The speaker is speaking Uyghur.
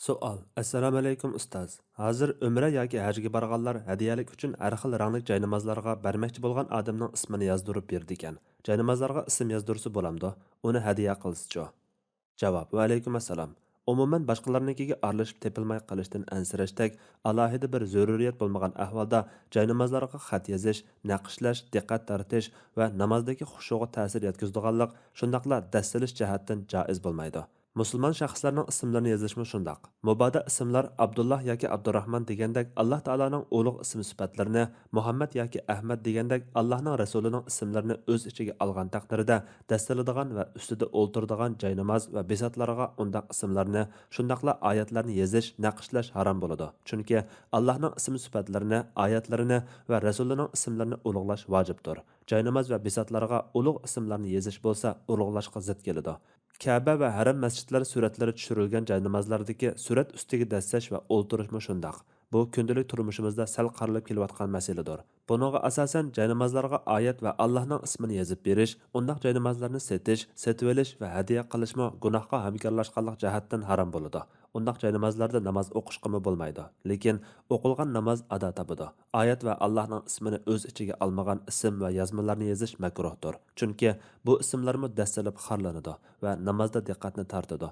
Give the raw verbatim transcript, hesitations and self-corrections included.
سوئال. ئەسسالامۇئەلەيكۇم ئۇستاز. ھازىر ئۆمرە ياكى ھەجگە بارغانلار ھەدىيەلىك ئۈچۈن ھەر خىل رەڭلىك جاينامازلارغا بەرمەكچى بولغان ئادەمنىڭ ئىسمىنى يازدۇرۇپ بېرىدىكەن. جاينامازلارغا ئىسىم يازدۇرسا بولامدۇ؟ ئۇنى ھەدىيە قىلسىچۇ؟ جاۋاب. ۋەئەلەيكۇم ئەسسالام. ئومۇمەن باشقىلارنىڭكىگە ئارىلىشىپ تېپىلماي قېلىشتىن ئەنسىرەشتەك ئالاھىدە بىر زۆرۈرىيەت بولمىغان ئەھۋالدا جاينامازلارغا خەت يېزىش، نەقىشلەش، دىققەت تارتىش ۋە نامازدىكى خۇشۇغا تەسىر يەتكۈزىدىغانلىق، شۇنداقلا دەسسىلىش جەھەتتىن جائىز بولمايدۇ. مۇسۇلمان شەخسلەرنىڭ ئىسىملىرىنى يېزىشمۇ شۇنداق. مۇبادا ئىسىملار ئابدۇللا ياكى ئابدۇراخمان دېگەندەك ئاللا تائالانىڭ ئۇلۇغ ئىسىم سۈپەتلىرىنى، مۇھەممەد ياكى ئەھمەد دېگەندەك ئاللانىڭ رەسۇلىنىڭ ئىسىملىرىنى ئۆز ئىچىگە ئالغان تەقدىردە، دەسسىلىدىغان ۋە ئۈستىدە ئولتۇرىدىغان جايناماز ۋە بىساتلارغا ئۇنداق ئىسىملارنى، شۇنداقلا ئايەتلەرنى يېزىش، نەقىشلەش ھارام بولىدۇ. چۈنكى ئاللانىڭ ئىسىم سۈپەتلىرىنى، ئايەتلىرىنى ۋە رەسۇلىنىڭ ئىسىملىرىنى ئۇلۇغلاش ۋاجىپتۇر. جايناماز ۋە بىساتلارغا ئۇلۇغ ئىسىملارنى يېزىش بولسا ئۇلۇغلاشقا زىت كېلىدۇ. كەبە ۋە ھەرەم مەسچىتلەر سۈرەتلىرى چۈشۈرۈلگەن جاينامازلاردىكى سۈرەت ئۈستىگە دەسسەش ۋە ئولتۇرۇشمۇ شۇنداق. بۇ كۈندىلىك تۇرمۇشىمىزدا سەل قارىلىپ كېلىۋاتقان مەسىلىدۇر. بۇنىڭغا ئاساسەن جاينامازلارغا ئايەت ۋە ئاللاھنىڭ ئىسمىنى يېزىپ بېرىش، ئۇنداق جاينامازلارنى سېتىش، سېتىۋېلىش ۋە ھەدىيە قىلىشمۇ گۇناھقا ھەمكارلاشقانلىق جەھەتتىن ھارام بولىدۇ. ئۇنداق جاينامازلاردا ناماز ئوقۇشقىمۇ بولمايدۇ. لېكىن ئوقۇلغان ناماز ئادا تاپىدۇ. ئايەت ۋە ئاللاھنىڭ ئىسمىنى ئۆز ئىچىگە ئالمىغان ئىسىم ۋە يازمىلارنى يېزىش مەكرۇھتۇر. چۈنكى بۇ ئىسىملارمۇ دەسسىلىپ خارلىنىدۇ ۋە نامازدا دىققەتنى تارتىدۇ.